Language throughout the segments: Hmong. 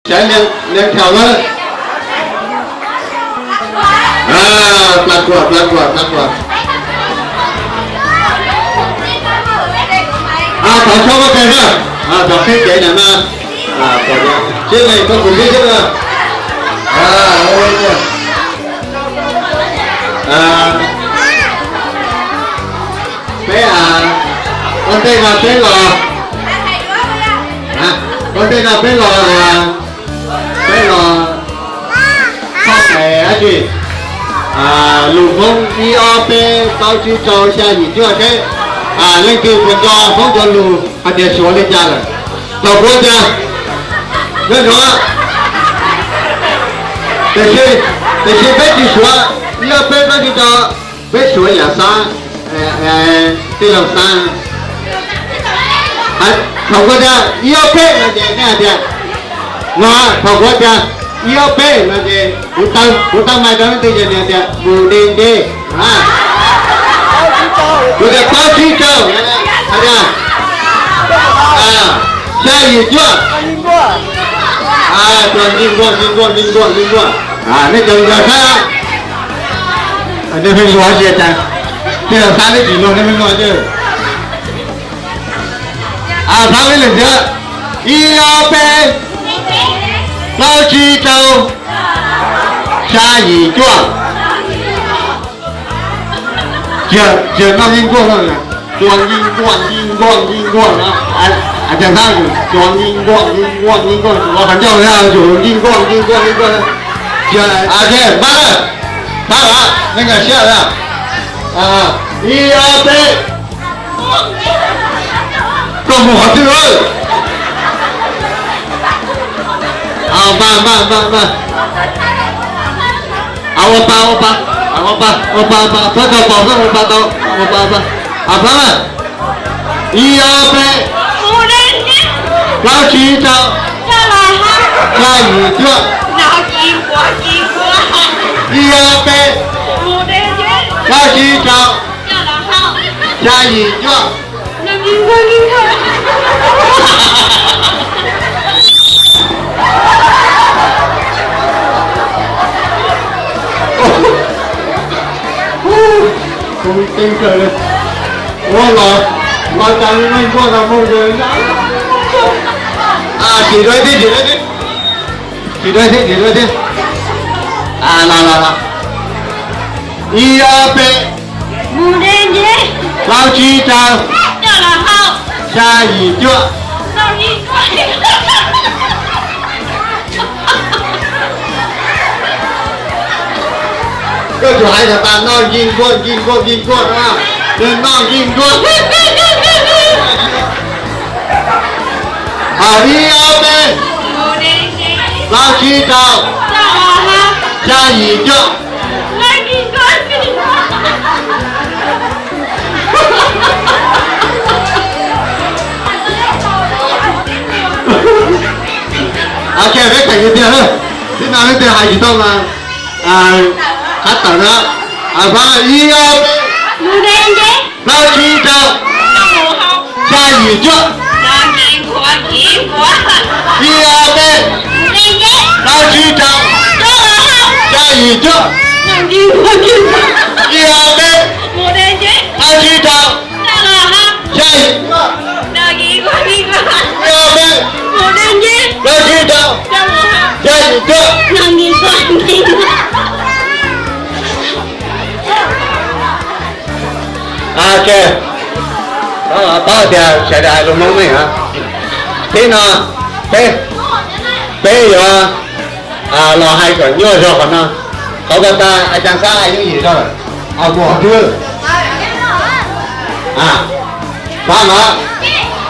Saib liab dhau lawm. Pla kuam, pla kuam, pla kuam. Thov tshawb koj kawg na, thov qhib kev na. Sib leeg koj kuv sib sib na. Peb, ua ntej no peb los, ua ntej no peb los, peb los txog tes dab tsi, lus Hmoob ib ob peb plaub tsib rau xya yim cuaj seb leej twg puas nco Hmoob cov lus hais tias suav li cas lawm. Thaum kuv tias, nyob nyob, tiam sis peb tsis suav ib ob peb plaub tsib rau, peb suav yam xab, tij laug xab. Thaum kuv tias ib ob peb no ces nej hais tias, no, thaum kuv tias ib ob peb no ces kuv taw, kuv taw mais rau leej twg ces nws tias mus de nce. Kuv tias plaub tsib rau, hais tias xya yim cuaj. Nkuaj, nkuaj, nkuaj, nkuaj, nkuaj. Nej cov yog sab, nej pheej luag tsis tas, tij laug xab neb tsis luag nej pheej luag ces. Xab peb leeg thiab, ib ob peb, plaub tsib rau, xya yim cuaj. Tsis yog noj yeej nkuaj no, nkuaj yeej nkuaj yeej nkuaj yeej nkuaj no. Tsis yog nkuaj yeej nkuaj yeej nkuaj, ua qhov ncauj yus yeej nkuaj yeej nkuaj yeej nkuaj. Pab, pab, nej nkag siab lawm. Ib ob peb. Koj mus qhov twg? Npaj, npaj, npaj, npaj. Ua pa, ua pa, ua pa, ua pa, ua pa, pab tau pom xwb, ua pa tau, ua pa, ua pa. Pab na. Ib ob peb, plaub tsib rau, xya yim cuaj. Ib ob peb, plaub tsib rau, xya yim cuaj. Ua los, los tas li no nkuaj no mus. Tsis dua thiab, tsis dua thiab. Tsis dua thiab, tsis dua thiab. Los, los, los. Ib ob peb, plaub tsib rau, xya yim cuaj. Koj tsuas hais tas noj yeej nkuaj yeej nkuaj yeej nkuaj no, noj yeej nkuaj. Ib ob peb, plaub tsib rau, xya yim cuaj. Ok, peb them tiag tiag na. Tib no leej twg hais tsis tau mas qab tawm na. Pab ib ob peb, plaub tsib rau, xya yim cuaj. Ib ob peb, plaub tsib rau, xya yim cuaj. Ib ob peb, plaub tsib rau, xya yim cuaj. Ib ob peb, plaub tsib rau, xya yim cuaj. Ok, paub tias sawv daws hais lus Hmoob meej. Tib no, peb, peb yuav los hais kom nyuaj zog qhov no. Qhov ko tas a caa xab hais yooj yim zog lawm. Mus qhov twg? Pab no,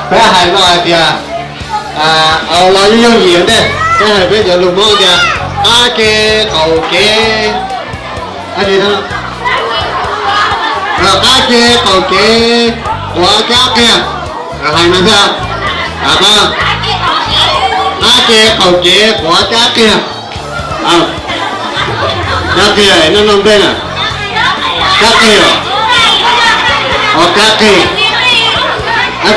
peb hais no hais tias, los yooj yooj yim ntej, peb hais peb cov lus Hmoob tias qab ke qaum kev, qab ke qaum kev quav kab qias. Hais no xwb, qab ke qaum kev quav kab qias. Kab qias, noj noj nplej na. Kab qias, o kab qias.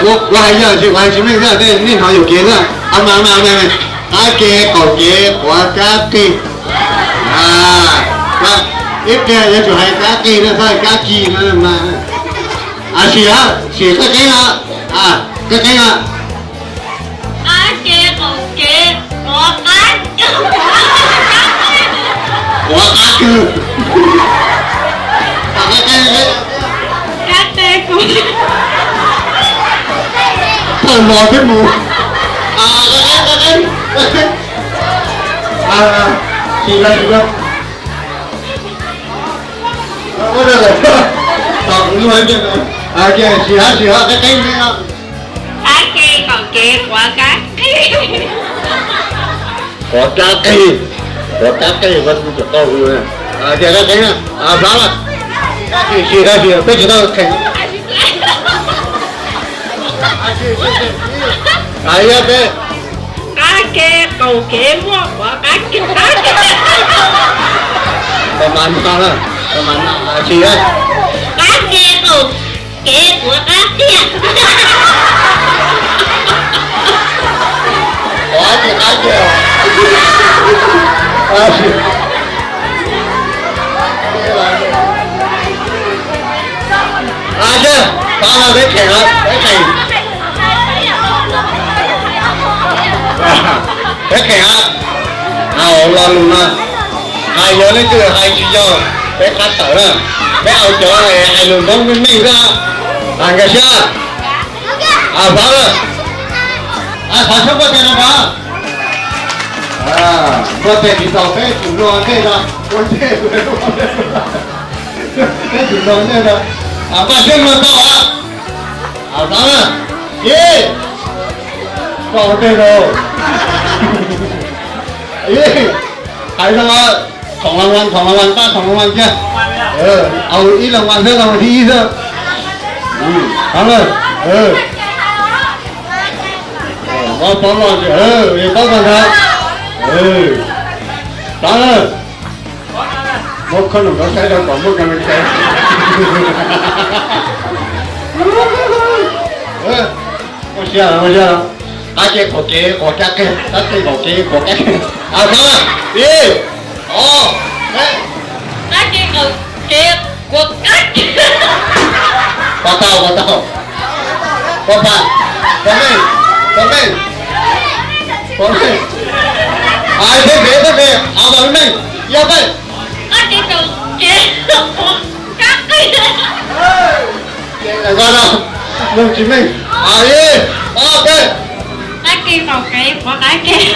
Kuv hais yog kuv hais tsis meej xwb, nej hnov yuam kev xwb. Qab ke qaum kev quav kab qig. Ib pliag yuav tsum hais kab qig no, txhob hais kab qig no mas. Sim, sim qab qeeb no, qab qeeb no. Qab ke qaum kev quav qab, quav qab kawg. Qab qeeb, qab qeeb, thawj los thiab mus. Qab qeeb, qab qeeb, qab qeeb. Sim, sim, sim. Sim hab, sim hab, qab qeeb no. Qab ke qaum kev quav kab qig. Quav kab qig, quav kab qig, kuv tsis tau. Qab qeeb, xav lawm. Sim, sim, peb tsis tau kheev. Qab ke qaum kev muaj quav qab qig, qab ke. Qab ke qaum kev quav qab qig. Quav qab qig. Pab no peb kheev, peb kheev. Peb kheev, hais lo lus no, hais yog leej twg hais tsis yog, peb qab tawm na. Peb hais cov hais lus Hmoob meej meej xwb. Hais nkag siab. Xav na. Xav saib npuaj tes no mas. Npuaj tes tsis tau, peb tsum nug ntej no, ua ntej, peb tsum nug ntej no. Npaj siab nug tau. Xav na. Ib, koj ua ntej no. Ib, hais no, khoom las vas, khoom las vas, npaj khoom las vas kiag. Au ib las vas xwb, las vas thib ib xwb. Xav na. Paub, paub loj, paub kawg ntag. Xav na. Muab khab noom rov saib rau kom muaj kas me tes. Muaj siab, muaj siab. Qab ke qaum kev quav kab qig, qab ke qaum kev quav kab qig. Ib, ob, peb. Qab ke qaum kev quav kab qig. Pov tau, pov tau. Pov pam, pov meej, pov meej, pov meej. Hais pem pem, pem pem, hais kom meej, yog peb. Qab ke qaum kev quav kab qig. Nug tsis meej. Ib, ob, peb. Qab ke qaum kev quav kab qig.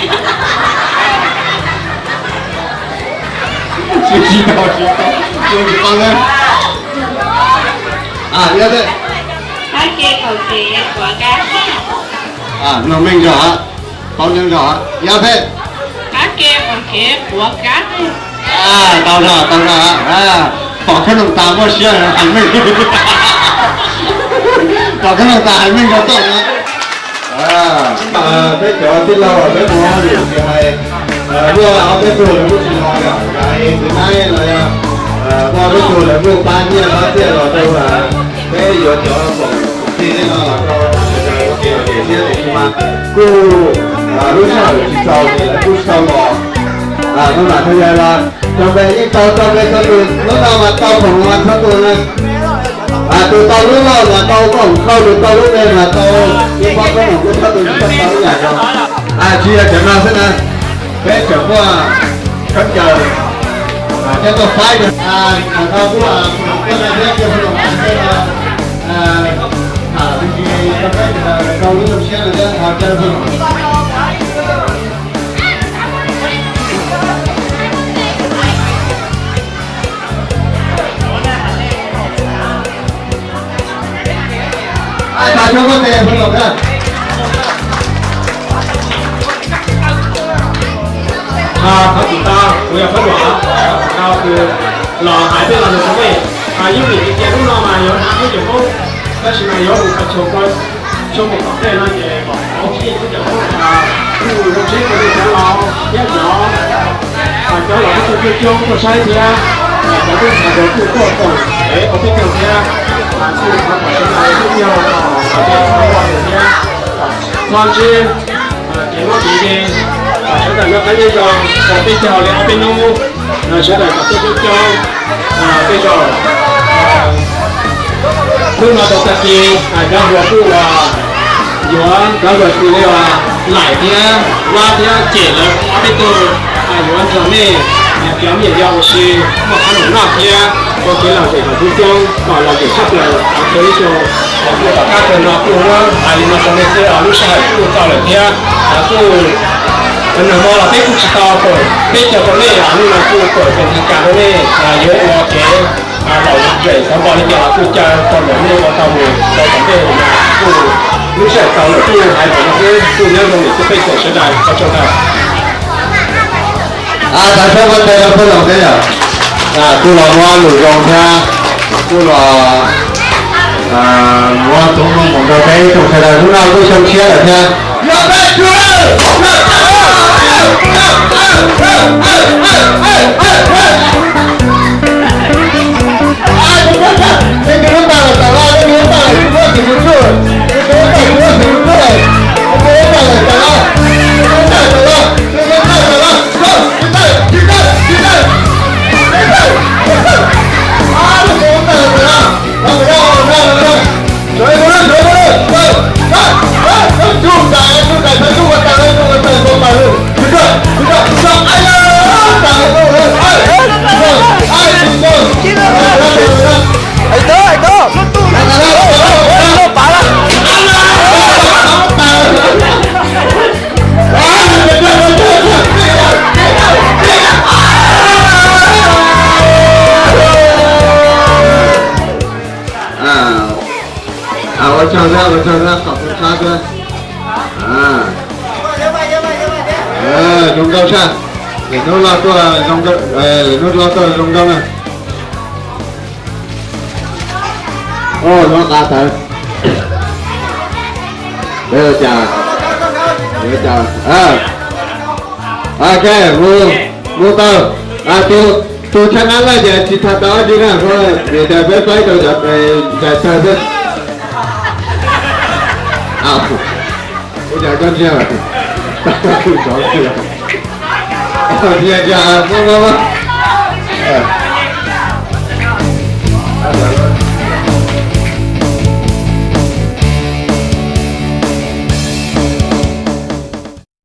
Tsis tau, tsis tau, tsis tau. Qab ke qaum kev quav kab qig. Nug meej zog, paub neeb zog, yog peb. Qab ke qaum kev quav kab qig. Tau zog, tau zog. Pom khab noom tas muaj siab hais meej. Pom khab noom tas hais meej rau toj no. Peb cov tij laug peb muab lus tsis hais, luaj ob peb tug lawv kuj tsis los yom, hais tus naib los yog muaj peb tug lawv kuj pab nyiaj pab txiaj los rau peb yuav cov koom tij no los rau ua ke ua ke thiab tiam sis mas kuj lub sij hawm tsis txaus ces lawv kuj tsis tau los. Hnub no mas thaum yog los rau peb yeej tau txog peb txog tus, hnub no mas tau khoom mas txog tus na. Tus tau lub loj mas tau koom khau, tus tau lub me mas tau ib pob koob hmoov, kuj txog tus tsis tau tau ib yam no. Tsis yog cov no xwb na, peb tseem muaj khaub ncaws thiab tuaj faib rau no kuj thiab, tham me ntsis rau peb rau lub zoo siab no thiab, ho caw Thov txim tau, kuv yog Fab Luam, thov txim tau kws los hais tej lo lus rau nej. Yeej vim tias lub no mas yuav hnav khaub ncaws Hmoob, tab sis mas yuav mus qhov chaw ko, chaw mus tom tej no ces kom hauv sij khaub ncaws Hmoob kuj zoo siab rau nej cov laus thiab cov, cov laus coob coob tuaj saib thiab, cov tub hluas kuj tuaj koom kev ua peb caug thiab. Mas kuj thov kom sawv daws ib nyuag kom kom kev ua thiab, txhob ntsib kev mob kev nkeeg, Sawv daws noj qab nyob zoo, peb caug li ob peb hnub, sawv daws kom tuaj coob coob, peb zaum. Hnub no tau tag kis, cov hluas kuj yuav cov hluas kws li Laim thiab Vab thiab Cem lawv ob peb tug yuav nrog nej cov me nyuam yaus ua si muaj qab num noj thiab ua kev lom zem kom coob coob, kom lom zem tshaj plaws. Ua ib zaug kuj tom qab kawg no kuj muab hais li no rau nej xwb, lub sij hawm kuj tau lawm thiab kuj nag hmo los peb kuj tsis tau pawm peb caug rau nej, hnub no kuj pawm pes thaj kas rau nej yuav ua kev lom zem xov npos li cas los kuj caw tau ntawm nej ua tau mus rau tom ntej. Kuj lub sij hawm tau lawm kuj hais ntawm no xwb, kuj nyob zoo niam txiv pej xeem sawv daws, ua tsaug ntau. Tag sab pab tes rau peb los peb yom, kuj los muab lus zoo thiab kuj los muab txhua moo mus rau peb ib tsoom sawv daws, hnub no kuj xyoo tshiab lawm thiab. Ua tsaug thiab, ua tsaug thiab, khom kub tshab thiab. Zoo nkauj tshaj, lwm hnub los tuaj zoo nkauj, lwm hnub los tuaj zoo nkauj na. Ua lub qab tawv. Peb ua cas, ua cas, ok, mus, mus tau. Tus, tus tshaj nab laj ces tsis tau dab tsi na, vim tias peb faib tau cov ntais tawg xwb. Ua cas koj ntsia, ntsia, ntsia, mus, mus, mus.